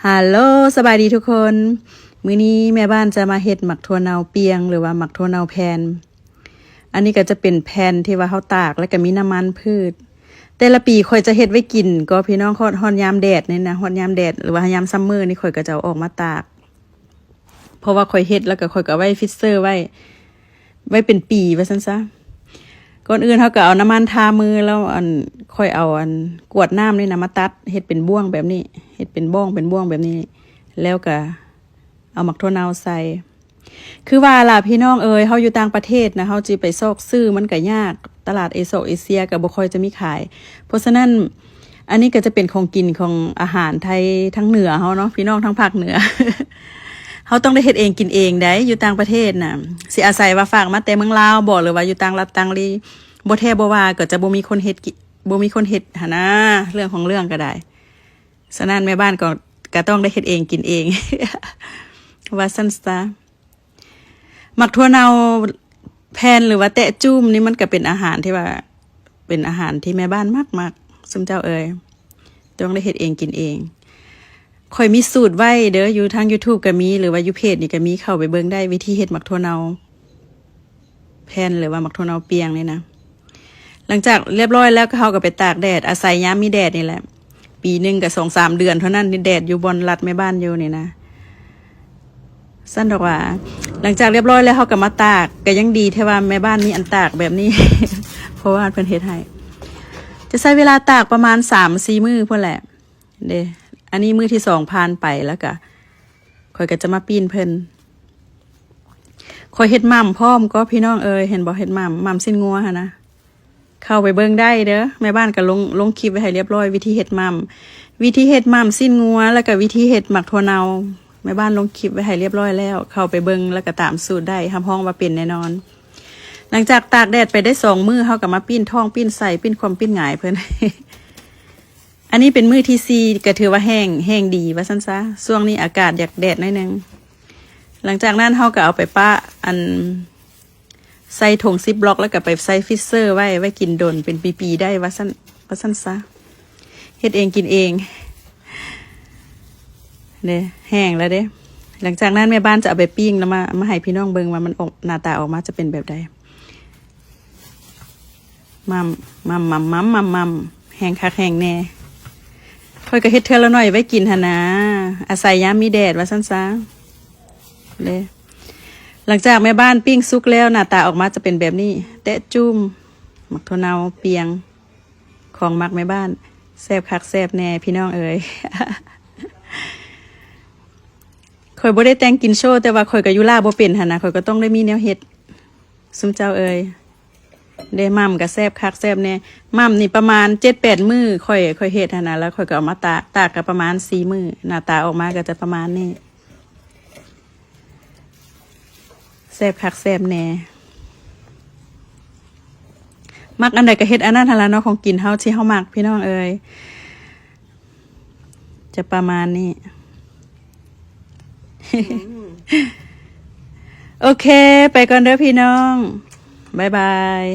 ຮາໂລ ສະບາຍດີທຸກຄົນ. ມື້ນີ້ແມ່ບ້ານຈະມາເຮັດໝາກຖົ່ວເນົ່າປ່ຽງ ຫຼືວ່າໝາກຖົ່ວເນົ່າແຜ່ນ. ອັນນີ້ກໍຈະເປັນແຜ່ນທີ່ວ່າເຮົາຕາກ ແລ້ວກໍມີນ້ຳມັນພືດ. ແຕ່ລະປີຂ້ອຍຈະເຮັດໄວ້ກິນກໍພີ່ນ້ອງ, ຮອດ ຮອດຍາມແດດນີ້ນະ, ຮອດຍາມແດດ ຫຼືວ່າຍາມຊັມເມີນີ້ ຂ້ອຍກໍຈະເອົາອອກມາຕາກ. ເພາະວ່າຂ້ອຍເຮັດແລ້ວກໍຂ້ອຍກໍເອົາໄວ້ຟຣີເຊີໄວ້ ໄວ້ເປັນປີວ່າຊັ້ນຊະ. ກ່ອນອື່ນເຮົາກໍເອົານ້ຳມັນທາມື ແລ້ວອັນ ຂ້ອຍເອົາອັນກວດນ້ຳນີ້ນະມາຕັດ ເຮັດເປັນບ້ວງແບບນີ້ ເຮັດເປັນບ້ອງເປັນບ້ວງແບບນີ້ ແລ້ວກໍເອົາໝາກຖົ່ວເນົ່າໃສ່. ຄືວ່າລະພີ່ນ້ອງເອີຍ ເຮົາຢູ່ຕ່າງປະເທດນະ ເຮົາຊິໄປຊອກຊື້ມັນກໍຍາກ, ຕະຫຼາດເອຊອກເອເຊຍກໍບໍ່ຄ່ອຍຈະມີຂາຍ. ເພາະສະນັ້ນ ອັນນີ້ກໍຈະເປັນຂອງກິນຂອງອາຫານໄທທາງເໜືອເຮົາເນາະ ພີ່ນ້ອງທາງພາກເໜືອ. ເຮົາຕ້ອງໄດ້ເຮັດເອງກິນເອງໃດ໋ ຢູ່ຕ່າງປະເທດນະ ຊິອາໄສວ່າຝາກມາແຕ່ເມືອງລາວບໍ ຫຼືວ່າຢູ່ຕ່າງລັດຕ່າງລີ ບໍ່ແທ້ບໍ່ວ່າກໍຈະບໍ່ມີຄົນເຮັດກິ ບໍ່ມີຄົນເຮັດຫັ້ນນາ ເລື່ອງຂອງເລື່ອງກໍໄດ້. ສະນັ້ນແມ່ບ້ານກໍ ກໍຕ້ອງໄດ້ເຮັດເອງກິນເອງ ວ່າຊັ້ນຊະ. ໝາກຖົ່ວເນົ່າແຜ່ນ ຫຼືວ່າແຕະຈຸ້ມນີ້ ມັນກໍເປັນອາຫານທີ່ວ່າ ເປັນອາຫານທີ່ແມ່ບ້ານມັກໆ ຊຸມເຈົ້າເອີຍ ຕ້ອງໄດ້ເຮັດເອງກິນເອງ. ຂ້ອຍມີສູດໄວ້ເດີ ຢູ່ທາງຢູທູບກໍມີ ຫຼືວ່າຢູ່ເພຈນີ້ກໍມີ ເຂົ້າໄປເບິ່ງໄດ້ ວິທີເຮັດໝາກຖົ່ວເນົ່າແຜ່ນ ຫຼືວ່າໝາກຖົ່ວເນົ່າປ່ຽງນີ້ນະ. ຫຼັງຈາກລຽບຮ້ອຍແລ້ວ ເຮົາກໍໄປຕາກແດດ ອາໄສຍາມມີແດດນີ້ແຫຼະ. ປີໜຶ່ງກໍສອງສາມເດືອນເທົ່ານັ້ນ ແດດຢູ່ບ່ອນລັດແມ່ບ້ານຢູ່ນີ້ນະ. ຊັ້ນດອກຫວາ. ຫຼັງຈາກລຽບຮ້ອຍແລ້ວ ເຮົາກໍມາຕາກ. ກໍຍັງດີແທ້ວ່າແມ່ບ້ານມີອັນຕາກແບບນີ້ ເພາະວ່າເພິ່ນເຮັດໃຫ້. ຈະໃຊ້ເວລາຕາກປະມານສາມສີ່ມື້ພຸ້ນແຫຼະເດ້. ອັນນີ້ມື້ທີສອງຜ່ານໄປ ແລ້ວກໍຂ້ອຍກໍຈະມາປີ້ນເພິ່ນ. ຂ້ອຍເຮັດໝ່ຳພ້ອມກໍ ພີ່ນ້ອງເອີຍ ເຫັນບໍ່? ເຮັດໝ່ຳ ໝ່ຳຊີ້ນງົວຫັ້ນນະ. ເຂົ້າໄປເບິ່ງໄດ້ເດີ ແມ່ບ້ານກໍລົງ ລົງຄລິບໄວ້ໃຫ້ລຽບຮ້ອຍ ວິທີເຮັດໝ່ຳ ວິທີເຮັດໝ່ຳຊີ້ນງົວ ແລ້ວກໍວິທີເຮັດໝາກຖົ່ວເນົ່າ ແມ່ບ້ານລົງຄລິບໄວ້ໃຫ້ລຽບຮ້ອຍແລ້ວ. ເຂົ້າໄປເບິ່ງ ແລ້ວກໍຕາມສູດໄດ້ ຮັບຮອງວ່າເປັນແນ່ນອນ. ຫຼັງຈາກຕາກແດດໄປໄດ້ສອງມື້ ເຮົາກໍມາປີ້ນທ້ອງ ປີ້ນໄສ້ ປີ້ນຄວ່ຳ ປີ້ນຫງາຍເພິ່ນ. ອັນນີ້ເປັນມື້ທີສີ່ ກໍຖືວ່າແຫ້ງ ແຫ້ງດີວ່າຊັ້ນຊະ. ຊ່ວງນີ້ອາກາດຢາກແດດໜ້ອຍໜຶ່ງ. ຫຼັງຈາກນັ້ນເຮົາກໍເອົາໄປປະ ອັນ ໃສ່ຖົງຊິບລັອກ ແລ້ວກໍໄປໃສ່ຟຣີເຊີໄວ້ ໄວ້ກິນດົນເປັນປີໆໄດ້ວ່າຊັ້ນ ວ່າຊັ້ນຊະ. ເຮັດເອງກິນເອງເດ້ ແຫ້ງແລ້ວເດ້. ຫຼັງຈາກນັ້ນແມ່ບ້ານຈະເອົາໄປປີ້ງ ແລ້ວມາ ມາໃຫ້ພີ່ນ້ອງເບິ່ງວ່າມັນອອກ ໜ້າຕາອອກມາຈະເປັນແບບໃດ. ໝ່ຳ ໝ່ຳ ໝ່ຳ ໝ່ຳ ໝ່ຳ ໝ່ຳ ແຫ້ງຄັກແຫ້ງແນ່. ຂ້ອຍກໍເຮັດເທື່ອລະໜ້ອຍໄວ້ກິນຫັ້ນນາ ອາໄສຍາມມີແດດວ່າຊັ້ນຊະເດ້. ຫຼັງຈາກແມ່ບ້ານປີ້ງສຸກແລ້ວ ໜ້າຕາອອກມາຈະເປັນແບບນີ້ ແຕະຈຸ້ມ ໝາກຖົ່ວເນົ່າປ່ຽງ ຂອງມັກແມ່ບ້ານ ແຊບຄັກແຊບແນ່ພີ່ນ້ອງເອີຍ. ຂ້ອຍບໍ່ໄດ້ແຕ່ງກິນໂຊ ແຕ່ວ່າຂ້ອຍກໍຢູ່ລາວບໍ່ເປັນຫັ້ນນະ ຂ້ອຍກໍຕ້ອງໄດ້ມີແນວເຮັດ ຊຸມເຈົ້າເອີຍ. ເດ້ ໝ່ຳກໍແຊບຄັກແຊບແນ່. ໝ່ຳນີ້ປະມານເຈັດແປດມື້ຂ້ອຍ ຂ້ອຍເຮັດຫັ້ນນະ ແລ້ວຂ້ອຍກໍເອົາມາຕາກ ຕາກກໍປະມານສີ່ມື້ ໜ້າຕາອອກມາກໍຈະປະມານນີ້ ແຊບຄັກແຊບແນ່. ມັກອັນໃດກໍເຮັດອັນນັ້ນຫັ້ນລະເນາະ ຂອງກິນເຮົາທີ່ເຮົາມັກ ພີ່ນ້ອງເອີຍ. ຈະປະມານນີ້ ອືມ ໂອເຄ ໄປກ່ອນເດີພີ່ນ້ອງ ບາຍບາຍ.